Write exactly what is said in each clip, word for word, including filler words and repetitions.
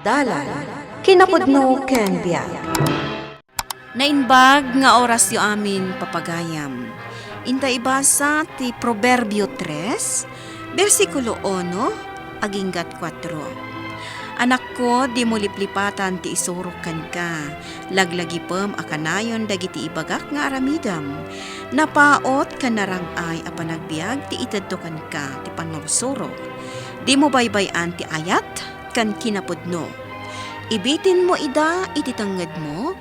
Dalan, kinapudno ken biag. Naimbag nga orasyo amin, papagayam. Inta ibasa ti Proverbio tres, bersikulo uno, aginggat kuatro. Anakko, dimo liplipatan ti isurok kenka. Laglagipem a kanayon dagiti ibagak nga aramidem. Napaut ken narang-ay a panagbiag ti itedto kenka ti pannursurok. Dimo baybay-an ti ayat ken kinapudno. Ibitinmo ida iti tengngedmo,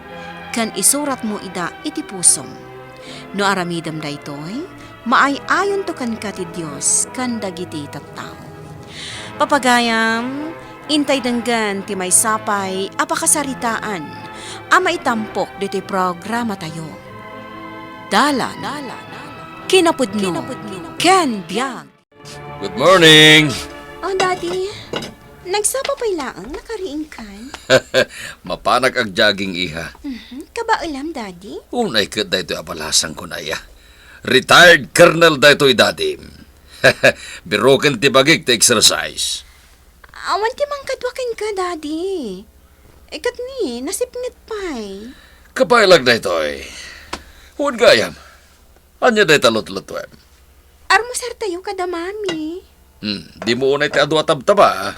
ken isuratmo ida iti pusom. No aramidem daytoy, maay-ayonto kenka ti Dios ken dagiti tattao. Papagayam, intay denggen ti maysa pay a pakasaritaan a maitampok ditoy programatayo. Dalan, kinapudno, ken biag. Good morning! Oh, Daddy. Nagsapa pay laeng, nakariingkan? Mapanak agjogging, iha. Mhm. Kabaelam, Daddy? Unay ket daytoy a balasangko, Naya. Retired colonel daytoy, Daddy. Biroken ti bagik ti exercise. Awan ti mangkadua kenka, Daddy. Eh, ket ni, nasipnget pay. Kabaelak daytoy. Wen gayam. Ania dayta lutlutuem? Armusartayo kada Mami. Hmm, dimo unay ti adu a tabtaba, ah.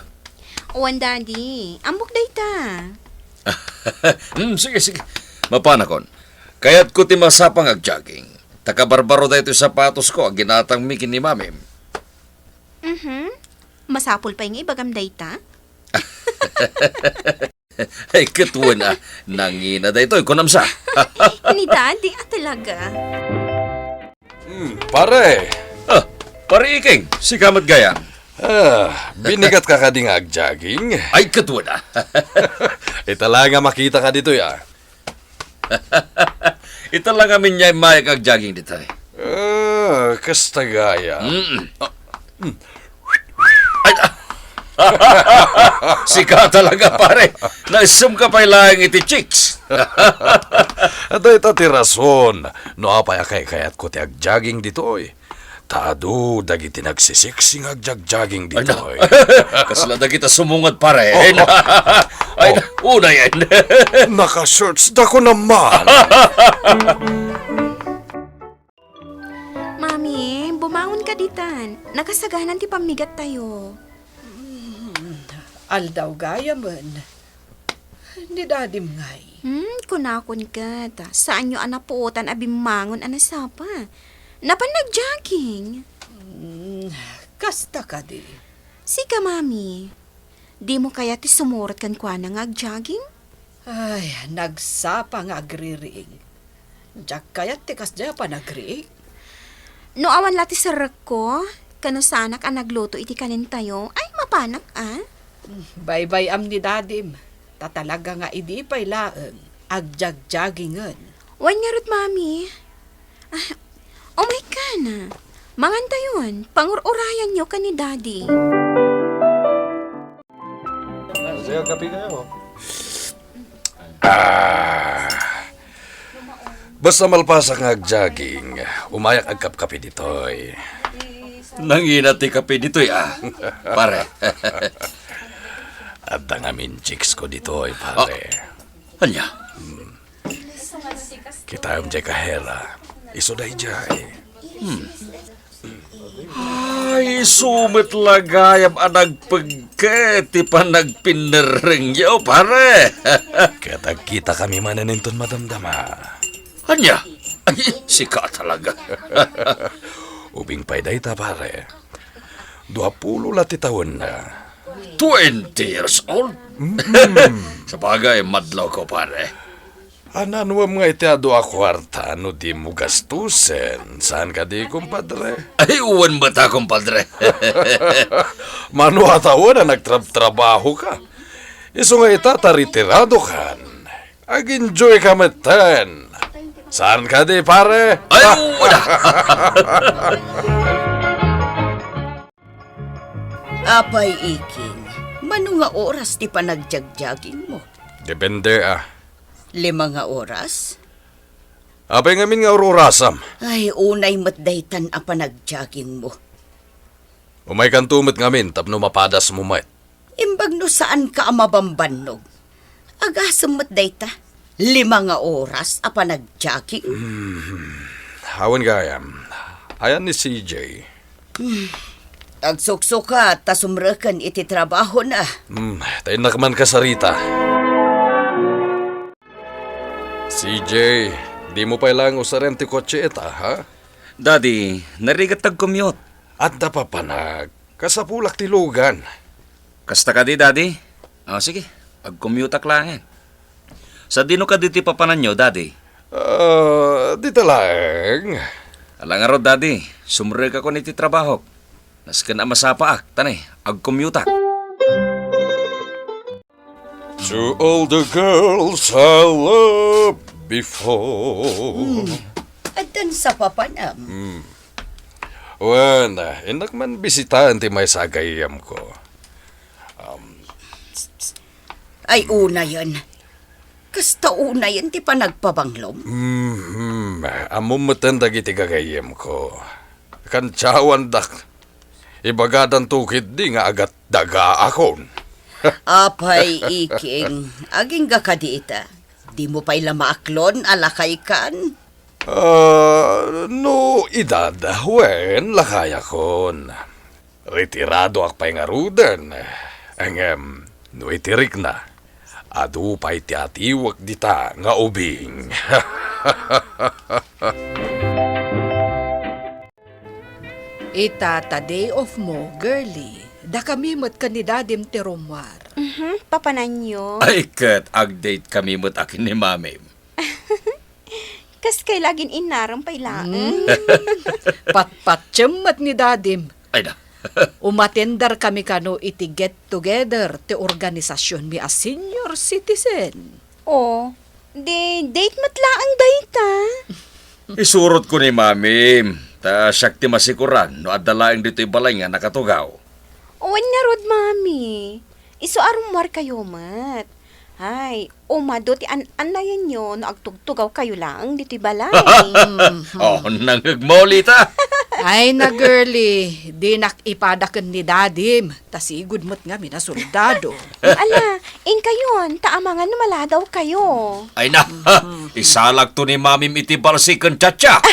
Wen, Daddy. Ammok dayta. Hmm, sige, sige. Mapanakon. Kayatko ti masapa nga agjogging. Ta kabarbaro daytoy sapatosko a ginatangmi ken ni Mami. Mhm. Masapul pay nga ibagam dayta? Ay, ket wen a, nangina daytoy, kunam sa. Ni Daddy a talaga. Hmm, pare. Ah, pare Iking, sika met gayam. Ah, binigat ka kadi nga agjogging? Ay, ket wen a. Ita la nga makita ka ditoy, ah. Ita la nga minyay mayak agjogging ditoy. Ah, kasta gayam. Mm. Ah. Hmm. Ay, ah. Sika talaga, pare. Naisem ka pay laeng iti chicks. Dayta ti rason no apay a kaykayatko ti agjogging ditoy. Ta adu dagiti nagsisiksi nga agjogging ditoy. Kasla dagita sumungad, pare. Oh. Ay, oh. Unayen. Naka-shorts da ko naman. Mami, bumangon ka ditan. Nakasaganan ti pammigat tayo. Hmm, aldaw gayam. Ni Dadim ngay? Hmm, kunakon ket, saanyo a napuotan a bimmangon a nasapa. Napan nagjogging. Hmm, kasta kadi. Sika, Mami, dimo kayat ti sumurot kenkuana nga agjogging? Ay, nagsapa nga agririing. Diak kayat ti kasdiay a panagriing. No awan la ti serrekko, ken no saanak a nagluto iti kanen tayo, ay, mapanak a. Baybay-am ni Dadim, ta talaga nga idi pay laeng, agjoggingen. Wen ngarud, Mami. Ah, umay ka na. Mangan tayon, pangur-urayanyo ken ni Daddy. Sir, kape kayo? Ah. Basta malpasak nga agjogging, umayak agkapkape ditoy. Nangina ti kape ditoy, ah, pare. Adda ngamin chicks ko ditoy, pare. Ah, ania? Hmm. Kitaem diay kahera. Isu daydiay. Hmm. Ay, isu met la gayam a nagpegke ti panagpinnerrengyo, pare. Ket agkitakami manen inton madamdama. Ania? Ay, sika talaga. Ubing pay dayta, pare. Duapulo la ti tawenna. Twenty years old? Mm. Sabagay, madlawko, pare. Ananuem nga iti adu a kuarta no dimo gastusen? Saan kadi, kumpadre? Ay, wen met a, kumpadre. Mano a tawen a nagtrabtrabaho ka? Isu nga ita ta retirado kan. Ag-enjoy ka metten. Saan kadi, pare? Ay, wala. Apay, Iking, mano nga oras ti panagjogging mo? Depende, ah. Lima nga oras? Apay ngamin nga ur-urasam? Ay, unay met daytan a panagjogging mo. Umaykanto met ngamin tapno mapadasmo met. Imbag no saanka a mabambannog. Agasem met dayta. Lima nga oras a panagjogging. Awan gayam. Ayan ni C J. Agsuksukat ta sumreken iti trabahona. Hmm, ta innak man kasarita. C J, dimo pay laeng usaren ti kotse ita, ha? Daddy, narigat ta agcommute. Adda papanak, kasapulak ti lugan. Kasta kadi, Daddy? Ah, sige, agcommuteak laengen. Sadino kadi ti papananyo, Daddy? Ah, dita laeng. Ala ngarud, Daddy, sumrekakon iti trabahok. Nasken a masapaak, ta ne, agcommuteak. To all the girls I loved before. Hmm. Addan sa papanam. Hmm. Wen, innak man bisitaen ti maysa a gayyemko. Um, Ay, unayen. Kasta unayen ti panagpabanglom. Mhm. Ammom metten dagiti gagayyemko. Kantiawandak. Ibagadanto ketdi nga agatdagaakon. Apay, Iking, agingga kadi ita? Dimo pay la maaklon a lakaykan? Ah, no edad, wen, lakayakon. Retiradoak pay ngaruden. Ngem, no iti rikna, adu pay ti atiwek dita nga ubing. Ita ta day off mo, girlie. Dakami met ken ni Dadim ti rummuar. Mhm, papananyo? Ay, ket ag-date kami met a ken ni Mamim. Kas kay lagin innarem pay laeng. Mm. Patpatiem met ni Dadim. Ay na. Umatenderkami kano iti get-together ti organisasionmi a senior citizen. Oh, di date met laeng dayta. Isurotko ni Mamim, ta siak ti masikuran no adda laeng ditoy balay nga nakatugaw. Wen ngarud, Mami. Isu a rummuarkayo met. Ay, umadu ti an-annayenyo no agtugtugawkayo laeng ditoy balay. Oh, nangngegmo, Lita. Ay na, girlie, dinak ipada ken ni Dadim. Ta sigud met ngamin a soldado. Ala, inkayon, ta amangan no maladawkayo. Ay na, isalakto ni Mamim iti balsi ken Chacha.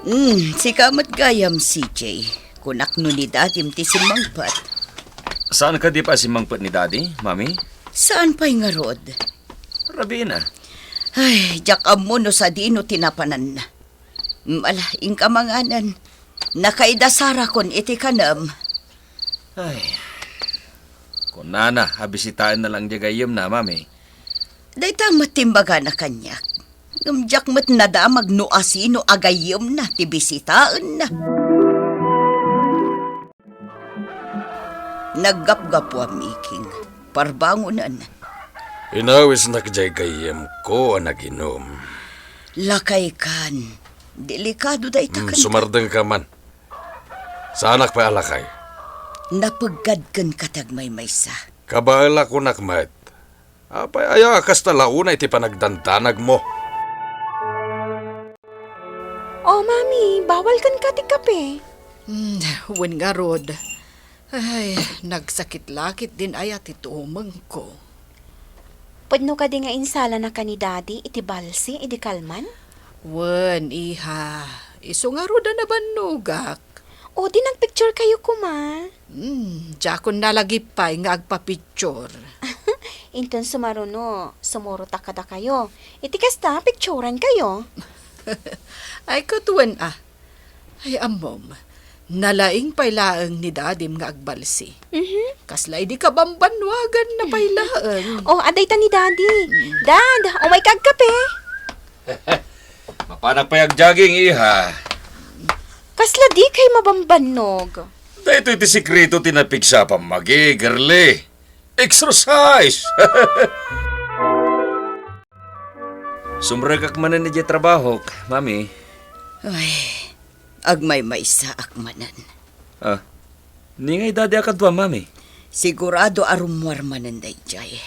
Hmm, sika met gayam, C J. Kunak no ni Dadim ti simmangpet. Saan kadi pay a simmangpet ni Daddy, Mami? Saan pay ngarud? Rabii na. Ay, diak ammo no sadino ti napananna. Mm, ala, inka manganen. Nakaidasarakon iti kanem. Ay, kunana a bisitaenna lang diay gayyemna, Mami. Dayta met ti imbagana kaniak. Ngem diak met nadamag no asino a gayyemna ti bisitaenna. Naggapgapuam, Iking. Parbangonen. Inawisnak diay gayyemko a naginum. Lakaykan. Delikado dayta. Hmm, kanta. Sumardengka man. Saanak pay a lakay. Napeggad kenka ti agmaymaysa. Kabaelak kunak met. Apay aya a kasta la unay ti panagdandanagmo? Oh, Mami, bawal kenka ti kape. Hmm, wen ngarud. Ay, nagsakit la ketdin aya ti tumengko. Pudno kadi nga insalanaka ni Daddy iti balsi idi kalman? Wen, iha. Isu ngarud a nabannogak. O, di nagpicturekayo koma. Hmm, diakon nalagip pay nga agpapicture. Inton sumaruno, sumurotak kadakayo. Iti kasta, picturankayo. Ay, ket wen a. Ay, ammom, nalaing pay laeng ni Dadim nga agbalsi. Mhm. Kasla idi kabambannuaganna pay laeng. Oh, adayta ni Daddy. Mm. Dad, umayka agkape. Mapanak pay agjogging, iha. Kasla dikay mabambannog. Daytoy ti sekreto ti napigsa a pammagi, girlie. Exercise! Sumrekak manen idiay trabahok, Mami. Ay, agmaymaysaak manen. Ah, ni ngay Daddy a kaduam, Mami? Sigurado a rummuar manen daydiay.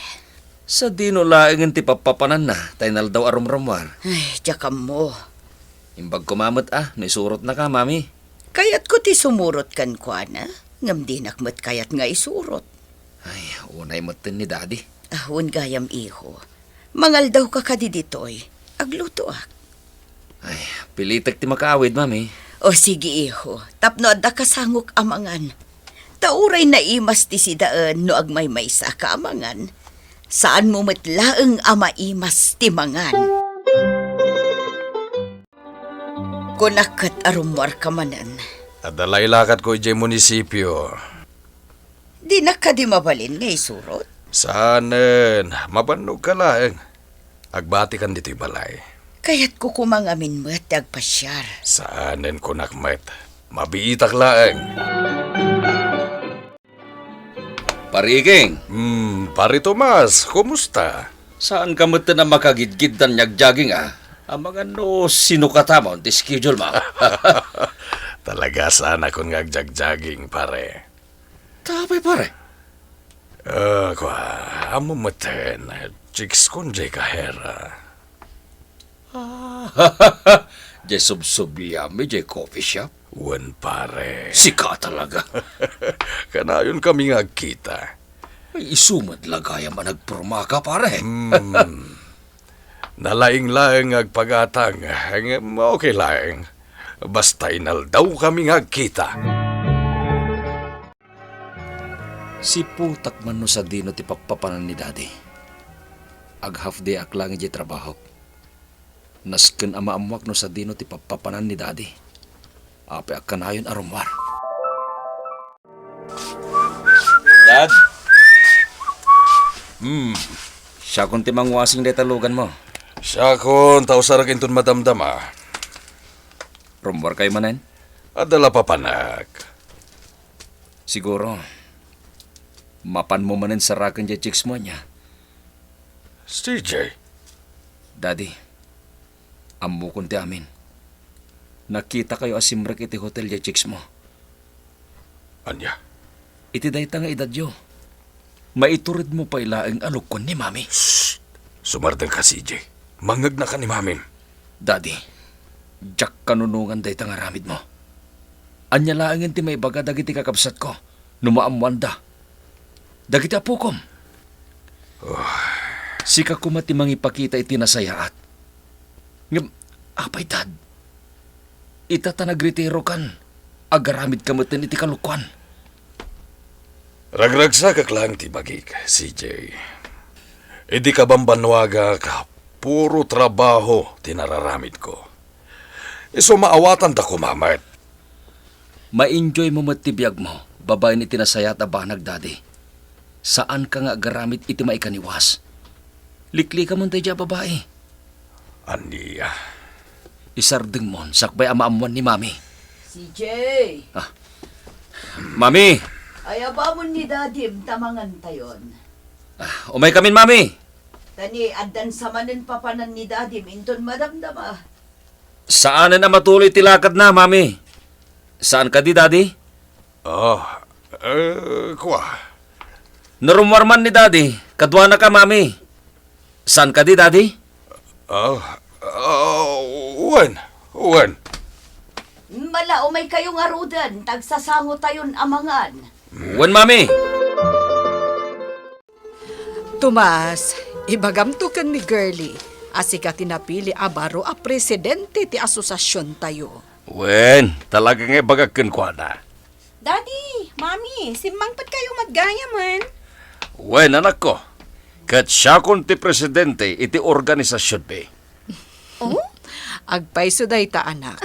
Sadino laengen ti pappapananna ta inaldaw a rumrummuar? Ay, diak ammo. Imbag koma met a no isurotnaka, Mami. Kayatko ti sumurot kenkuana, ngem dinak met kayat nga isurot. Ay, unay metten ni Daddy. Ah, wen gayam, iho. Mangaldawka kadi ditoy. Aglutoak. Ay, pilitek ti makaawid, Mami. O sige, iho. Tapno adda kasangok a mangan. Ta uray naimas ti sidaen no agmaymaysaka a mangan. Saanmo met laeng a maimas ti mangan. Kunak ket a rummuarka manen. Adda la ilakatko idiay munisipio. Dinak kadi mabalin nga isurot? Saanen, mabannogka laeng. Agbatikan ditoy balay. Kayatko koma ngamin met ti agpasiar. Saanen, kunak met. Mabiitak laeng. Pare Iking. Hmm, Pare Tomas, kumusta? Saanka met a makagidgiddan nga agjaging, a? Amangan no sinukatamon ti schedule mo. Talaga saanakon nga agjagjaging, pare. Tapay, pare? Ah, kua, ammo metten, chicks kon jay kahera. Ah, jay subsubliam, jay coffee shop? Wen, pare. Sika talaga. Kanayon kami nga agkita. Ay, isu met la gayam a nagpormaka, pare. Hmm. Nalaing laeng nga agpagatang, ngem okay laeng. Basta inaldaw kami nga agkita. Siputak man no sadino ti pappapanan ni Daddy. Ag-half day ak laeng idiay trabahok. Nasken a maammoak no sadino ti pappapanan ni Daddy. Apay a kanayon a rummuar. Dad? Hmm. Siakon ti manguasing dayta lugan mo. Siakon, ta usarek inton madamdama. Rummuar kayo manen? Adda la papanak. Siguro, mapanmo manen saraken diay chicks mo, ania? C J. Daddy, ammokon ti amin. Nakitakayo a simrek iti hotel diay chicks mo. Ania? Iti dayta nga edadyo, maituredmo pay laeng a lukon ni Mami. Shh! Sumardengka, C J. Mangngegnaka ni Mamim. Daddy, diak kanunongan dayta nga aramidmo. Ania laengen ti maibaga dagiti kakabsatko no maammoanda? Dagiti apokom. Oh. Sika koma ti mangipakita iti nasayaat. Ngem, apay, Dad? Ita ta nagretirokan, agaramidka metten iti kalokuan. Ragragsakak laeng ti bagik, C J. Idi kabambannuagak, puro trabaho ti nararamidko. Isu maawatanta koma met. Ma-enjoy mo met ti biagmo babaen iti nasayaat a banag, Daddy. Saanka nga agaramid iti maikaniwas. Liklikamon daydiay a babai. Ania? Isardengmon sakbay a maammoan ni Mami. C J! Ah. Mami! Ayabamon ni Dadim ta mangantayon. Ah, umaykamin, Mami! Ta ni addan sa manen papanan ni Dadim inton madamdama. Saanen a matuloy ti lakadna, Mami. Saan kadi, Daddy? Ah, eh, kua. No rummuar man ni Daddy, kaduanaka, Mami. Saan kadi, Daddy? Ah, ah, wen, wen. Mala, umaykayo ngaruden, ta agsasangotayon a mangan. Wen, Mami. Tomas, ibagamto ken ni Girlie a sika ti napili a baro a presidente ti asosasiontayo. Wen, talaga nga ibagak kenkuana. Daddy, Mami, simmangpetkayo met gayamen. Wen, anakko, ket siakon ti presidente iti organisasionmi. Oh? Agpayso dayta, anak.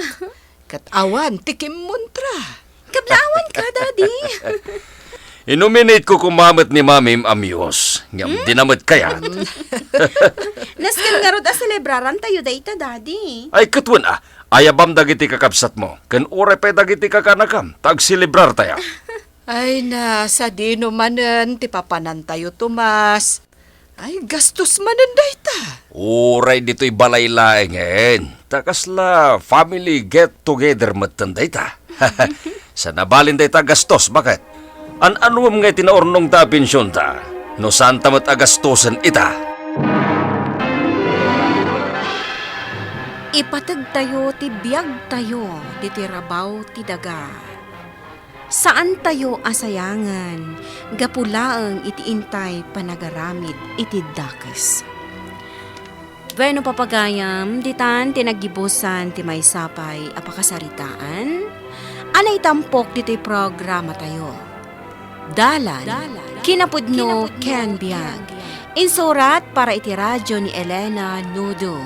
Ket awan ti kimmuntra. Kablaawanka, Daddy. Inominate ko koma met ni Mamim a Muse, ngem dina met kayat. Nasken ngarud a selebrarantayo dayta, Daddy. Ay, ket wen a, ayabam dagiti kakabsatmo, ken uray pay dagiti kakanakam, ta agselebrartayo. Ay na, sadino manen ti papanantayo, Tomas? Ay, gastos manen dayta. Uray ditoy balay laengen, ta kasla family get-together metten dayta. Saan a balin dayta a gastos, baket? An-anuem nga iti naurnongta a pensionta, no saanta met a gastosen ita? Ipategtayo ti biagtayo ditoy rabaw ti daga. Saantayo a sayangen gapu laeng iti intay panagaramid iti dakes. Bueno, papagayam, ditan ti naggibusan ti maysa pay a pakasaritaan a naitampok ditoy programatayo. Dalan, kinapudno ken biag. Insurat para iti radyo ni Elena Nudo.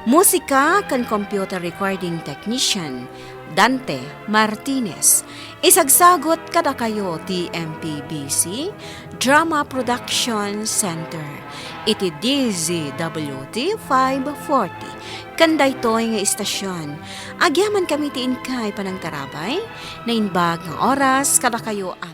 Musika ken computer recording technician, Dante Martinez. Isagsagut kadakayo ti M P B C Drama Production Center iti D Z W T five forty. Ken daytoy nga istasyon, agyamankami ti inkay panangtarabay, naimbag nga oras kadakayo a